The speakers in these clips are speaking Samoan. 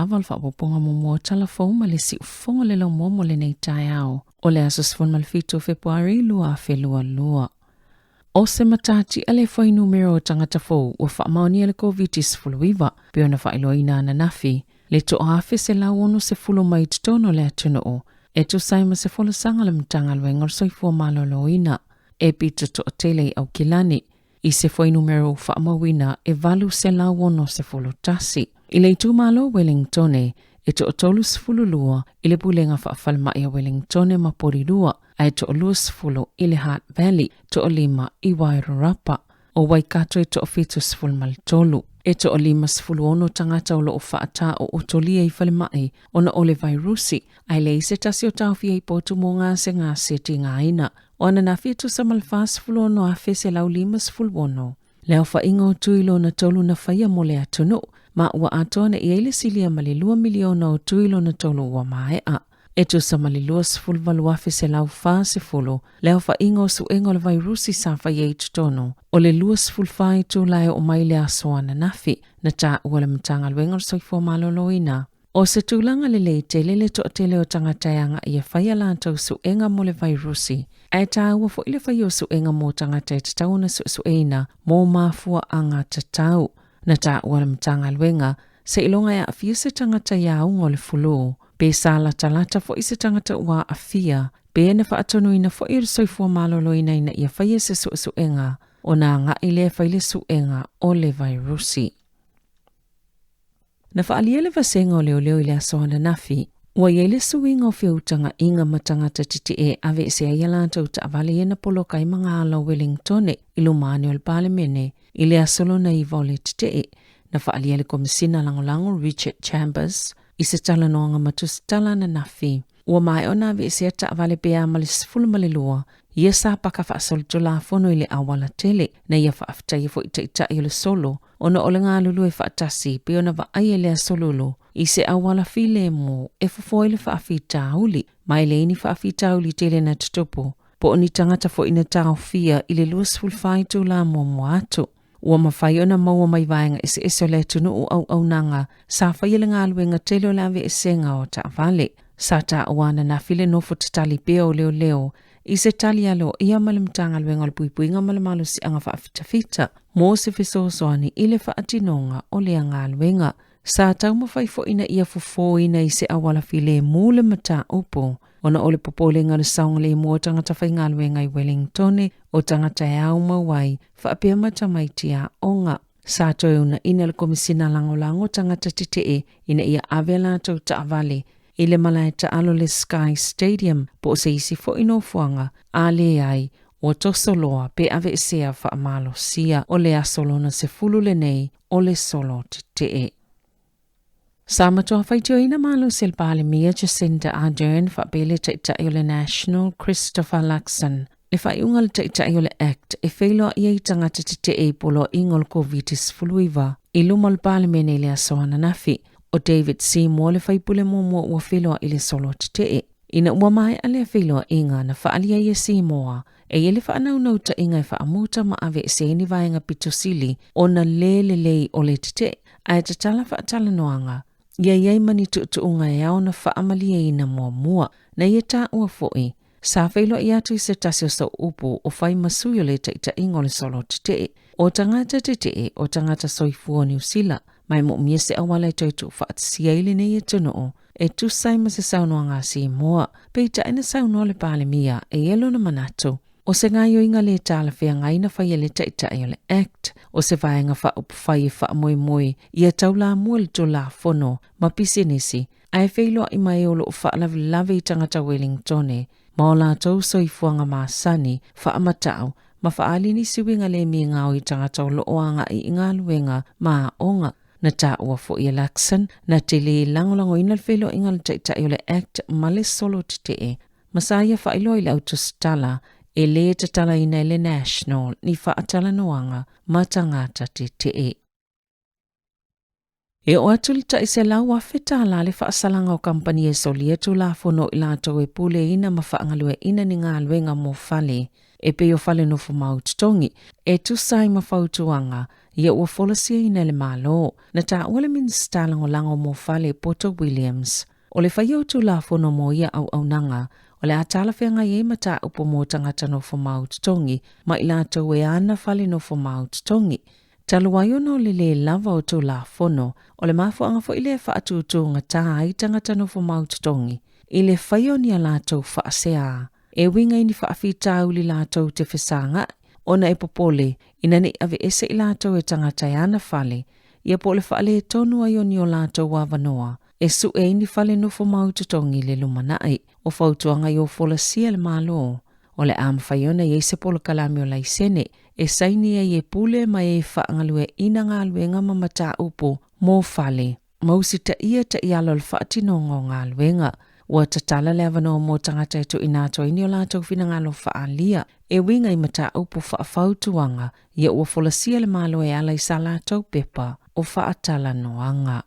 lava o le faaopoopoga muamua o Tala Fou ma le Siufofoga o le Laumua mo lenei taeao o le aso 17 o Fepuari 2022. O se matatia le fuainumera o tagata fou ua faamaonia le Koviti-19 pei ona faailoaina ananafi, le 1,160 mai totonu o le atunuu, e tusa ai ma se folasaga a le Matagaluega o le Soifua Maloloina e pito toatele i Aukilani, i se fuainumera ua faamauina e 861. I le itumalo o Wellingtone, e toa-32 i le Pulega Faa-Falemai a Wellingtone ma Porirua, ae toa-20 i le Hutt Valley, toa-5 i Wairarapa. O Waikato e toa-73. E toa-56 tagata o lo o faataootolia i falemai ona o le vairusi, ae leai se tasi o taofia i potu mo gasegase tigaina. O ananafi e tusa ma le 46,156 le aofaiga o tui lona tolu na faia mo le atunuu, ma ua atoa nei i ai le silia ma le 2 miliona o tui lona tolu ua maea. E tusa ma le 28,140 le aofaiga o suega o le vairusi sa faia i totonu o le 24 itula e oo mai le aso ananafi, na taua le Matagaluega o le Soifua Maloloina. O se tulaga lelei tele le toatele o tagata e agai e fai a latou suega mo le vairusi, ae taua foi le fai o suega mo tagata e tatau ona suesueina mo mafuaaga tatau. Na taua le Matagaluega, seiloga e aafia se tagata i auga o le fulu, pe sa latalata foi se tagata ua aafia, pe na faatonuina foi e le Soifua Maloloina ina ia faia se suesuega ona agai lea e fai le suega o le vairusi. Na faaalia le vasega o leoleo i le aso ananafi, ua i ai le suiga o feutagaiga ma tagata tetee e aveese ai a latou taavale ia na poloka ai magaala o Wellingtone i luma ane o le Palemene i le aso lona iva o le tetee. Na faaalia le Komesina Lagolago Richard Chambers i se talanoaga ma tusitala ananafi, ua maea ona aveesea taavale pe a ma le 12 ia sa paka faasolitulafono i le auala tele na ia faafetaia foi taitai o le solo ona o le galulue faatasi pei ona vaaia i le aso lulu i se auala filemu e fofo ai le faafitauli ma e leai ni faafitauli tele na tutupu po o ni tagata foi na taofia i le 24 itula muamua atu. Ua mafai ona maua mai vaega eseese o le atunuu auaunaga sa faia le galuega tele o le aveesega o taavale. Sa taua ananafi le nofo tatali pea o leoleo i se tali aloaia mai le Matagaluega o le Puipuiga ma le Malosiaga Faafitafita mo se fesoasoani i le faatinoga o lea galuega. Sa taumafai foi ina ia fofoina i se auala filemu le mataupu ona o le popolega o le saogalemu o tagata faigaluega i Wellingtone o tagata e ao mau ai faapea ma tamaiti aoga. Sa toe uunaina le Komesina Lagolago Tagata Tetee ina ia ave a latou taavale i le malae taalo le Sky Stadium po o se isi foi nofoaga, a leai, ua toso loa pe aveesea faamalosia o le aso lona sefulu lenei o le solo tetee. Sa matua faitioina malosi e le Palemia Jacinda Ardern faapea le Taitai o le National Christopher Luxon le faaiuga a le Taitai o le Act e feiloai ai tagata tetee i poloaiga o le Koviti-19 i luma o le Palemene i le aso ananafi. O David Seymour le faipule muamua ua feiloai i le solo tetee. Ina ua maea lea feiloaiga, na faaalia ai e Seymour e i ai le faanaunautaiga e faamuta ma aveese ai ni vaega pito sili ona le lelei o le tetee, ae tatala faatalanoaga ia i ai ma ni tuutuuga e ao ona faamalieina muamua. Na ia taua foi, sa feiloai atu i se tasi o sooupu o fai ma sui o le taitaiga o le solo tetee, o tagata tetee, o tagata soifua o Niu Sila, ma e moomia se auala e toe tuufaatasia ai lenei atunuu e tusa ai ma se saunoaga a Simoa. Peitai na saunoa le Palemia e i ai lona manatu, o se gaoioiga lē talafeagai na faia e le Taitai o le Act, o se vaega faaupufai e faamoemoe ia taulamua le Tulafono ma pisinisi ae feiloai ma e o lo o faalavelave i tagata Wellingtone ma o latou soifuaga masani, faamatau ma faaali nisi uiga le migao i tagata o lo o agai i galuega ma aoga. Na taua foi e Luxon, na te lē lagolagoina le feiloaiga a le Taitai o le Act ma le solo tetee, ma sa ia faailoa i le au tusitala e lē tatalaina e le National ni faatalanoaga ma tagata tetee. E oo atu le tai $100,000 le faasalaga o kamupani e solia Tulafono i latou e puleina ma faagalueaiina ni galuega mo fale e pei o fale nofo mau totogi e tusa ai ma fautuaga. ia ua folasiaina e le Malo. Na taua le Minisita Lagolago mo Fale Poto Williams, o le faia o Tulafono mo ia auaunaga, o le a talafeagai ai mataupu mo tagata nofomau totogi ma i latou e ana fale nofomau totogi. Talu ai ona o le lē lava o Tulafono, o le mafuaaga foi lea e faatūtūgatā ai tagata nofomau totogi i le faia o ni a latou faaseā e uiga i ni faafitauli latou te fesagaʻi ona e popole ina ne i aveese i latou e tagata e ana fale ia po o le faaletonu ai o ni o latou avanoa e suʻe ai ni fale nofomau totogi i le lumanai. O fautuaga i o folasia e le Malo, o le a mafai ona i ai se polokalame o laisene e saini ai e pule ma e faagalueaiina galuega ma mataupu mo fale ma usitaia taiala o le faatinoga o galuega. Ua tatala le avanoa mo tagata e tuuina atu ai ni o latou finagalo faaalia e uiga i mataupu faafautuaga ia ua folasia le Malo e ala i sa latou pepa o faatalanoaga.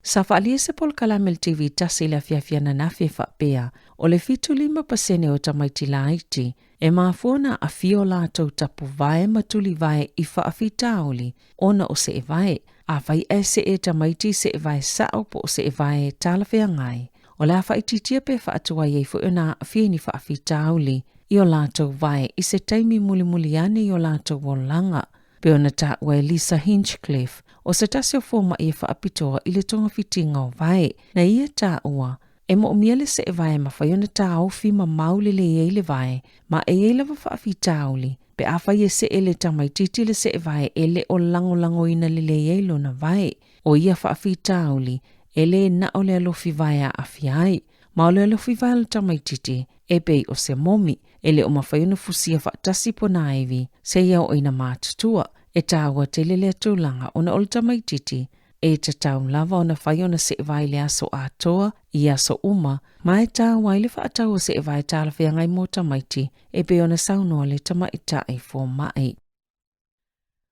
Sa faaalia se polokalame a le TV tasi i le afiafi ananafi e faapea, o le 75% o tamaiti laiti e mafua ona aafia o latou tapuvae ma tulivae i faafitauli ona o seevae. Afai ae see tamaiti i seevae sao po o seevae talafeagai, o le a faaitiitia pe faatuai ai foi ona aafia i ni faafitauli i o latou vae i se taimi mulimuli ane i o latou olaga. Pei ona taua e Lisa Hinchcliffe, o se tasi o fomai e faapitoa i le togafitiga o vae, na ia taua, E moomia le seevae e mafai ona taofi ma mau lelei ai le vae, ma e i ai lava faafitauli, pe afai e see le tamaitiiti le seevae e le o lagolagoina lelei ai lona vae. O ia faafitauli, e lē na o le alofi vae aafia ai, ma o le alofi vae o le tamaitiiti, e pei o se momi, e le o mafai ona fusia faatasi ponaivi seia oo ina matutua. E taua tele lea tulaga ona o le tamaitiiti e tatau lava ona fai ona seevae i le aso atoa i aso uma, ma e taua ai le faatau o seevae talafeagai mo tamaiti e pei ona saunoa le tamaitai fomai.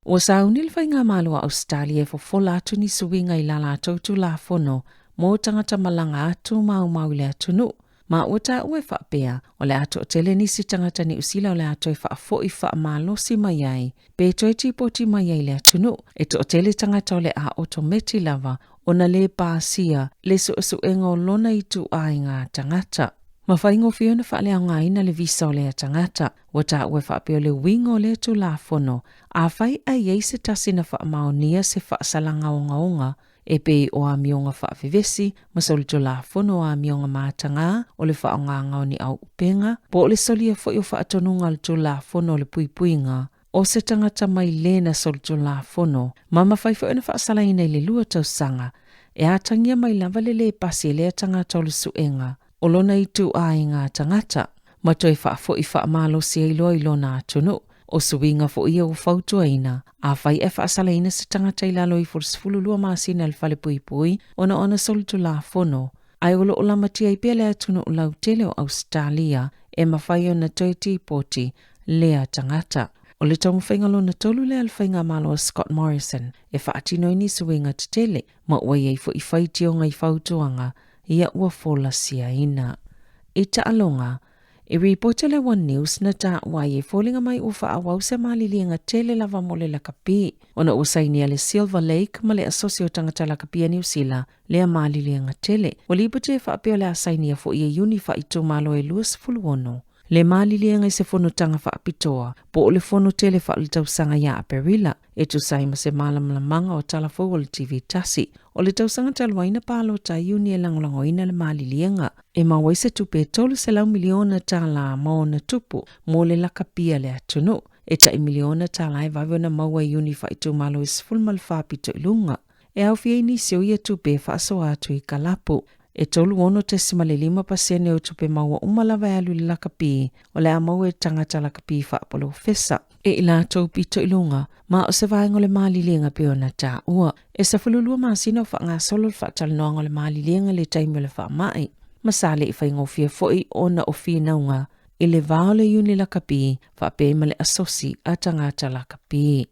Ua sauni le Faigamalo a Ausetalia e fofola atu ni suiga i la latou Tulafono mo tagata malaga atu maumau i le atunuu, ma ua taua e faapea, o le a toatele nisi tagata Niu Sila o le a toe faafoi faamalosi mai ai pe toe tipoti mai ai i le atunuu. E toatele tagata o le a otometi lava ona lē pasia le suesuega o lona ituaiga tagata. Ma faigofie ona faaleaogaina le visa o lea tagata. Ua taua e faapea o le uiga o lea Tulafono, afai ae i ai se tasi na faamaonia se faasalaga ogaoga e pei o amioga faavevesi ma solitulafono o amioga matagā o le faaaogaga o ni auupega, po o le solia foi o faatonuga a le Tulafono o le Puipuiga o se tagata mai lē na solitulafono, ma mafai foi ona faasalaina i le 2 tausaga, e atagia mai lava le lē pasi e lea tagata o le suega o lona ituaiga tagata, ma toe faafoi faamalosi ai loa i lona atunuu. O suiga foi ia ua fautuaina, afai ae faasalaina se tagata i lalo ifo o le 12 masina i le falepuipui ona o ana solitulafono, ae o lo o lamatia ai pea le atunuu lautele o Ausetalia e mafai ona toe tipoti lea tagata. O le taumafaiga lona tolu lea a le Faigamalo a Scott Morrison e faatino ai ni suiga tetele, ma ua i ai foi faitioga i fautuaga ia ua folasiaina. I taaloga, i ripoti le One News na taua ai e foliga mai ua faaauau se maliliega tele lava mo le lakapi ona ua sainia le Silver Lake ma le Asosi o Tagata Lakapi a Niu Sila lea maliliega tele. Ua lipoti e faapea o le a sainia foi e Iuni faaitumalo e 26 le maliliega i se fonotaga faapitoa po o le fono tele faaletausaga ia Aperila e tusa ai ma se malamalamaga o tala fou o le TV tasi. O le tausaga talu ai na palota ai Iuni e lagolagoina le maliliega e maua ai se tupe e $300 miliona tala ma ona tupu mo le lakapi a le atunuu. E tai miliona tala e vave ona maua e Iuni faaitumalo e 14 pito i luga. E aofia ai nisi o ia tupe e faasoa atu i kalapu. E 36.5% o tupe maua uma lava e alu i le lakapi o le a maua e tagata lakapi faapolofesa e i latou pito i luga, ma o se vaega o le maliliega pei ona taua. E 12 masina o faagasolo le faatalanoaga o le maliliega i le taimi o le faamai, ma sa le i faigofie foi ona o finauga i le va o le iuni lakapi faapea ai ma le asosi a tagata lakapi.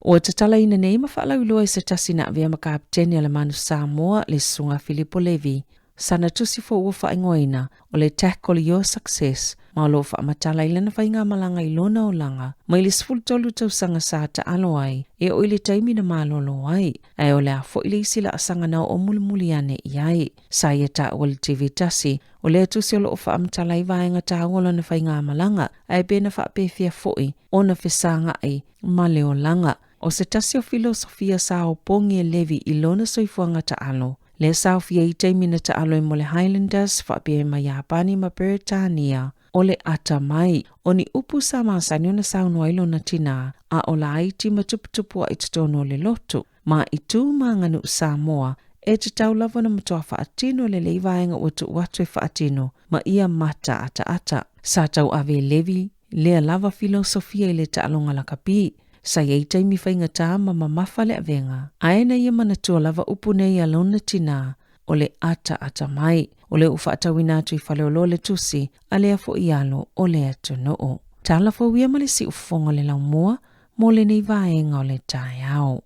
Ua tatalaina nei ma faalauiloa e se tasi na avea ma Kapeteni a le Manu Samoa, le Susuga Filipo Levi, sana tusi fou ua faaigoaina o le Tackle Your Success. Ma o lo o faamatala i lana faigamalaga i lona olaga mai le 13 tausaga sa taalo ai e oo i le taimi na malolo ai, ae o le a foi le isi laasaga na oo mulimuli ane i ai. Sa ia taua i le TV tasi, o lea tusi o lo o faamatala ai vaega taua o lana faigamalaga, ae pe na faapefea foi ona fesagai ma le olaga. O se tasi o filosofia sa opogi e Levi i lona soifuaga taalo, lea sa aofia ai taimi na taalo ai mo le Highlanders faapea ai ma Iapani ma Peretania, o le atamai. O ni upu sa masani ona saunoa ai lona tinā, a o laiti ma tuputupua'i i totonu o le lotu. Ma i tu ma aganuu Samoa, e tatau lava ona matua faatino lelei vaega ua tuu atu e faatino ma ia mataataata. Sa tauave e Levi lea lava filosofia i le taaloga lakapi. Sa i ai taimi faigata ma mamafa le avega, ae na ia manatua lava upu nei a lona tinā, o le ataata mai. O lea ua faatauina atu i Faleolo le tusi a lea foi alo o le atunuu. Tala fou ia ma le siufofoga o le laumua mo lenei vaega o le taeao.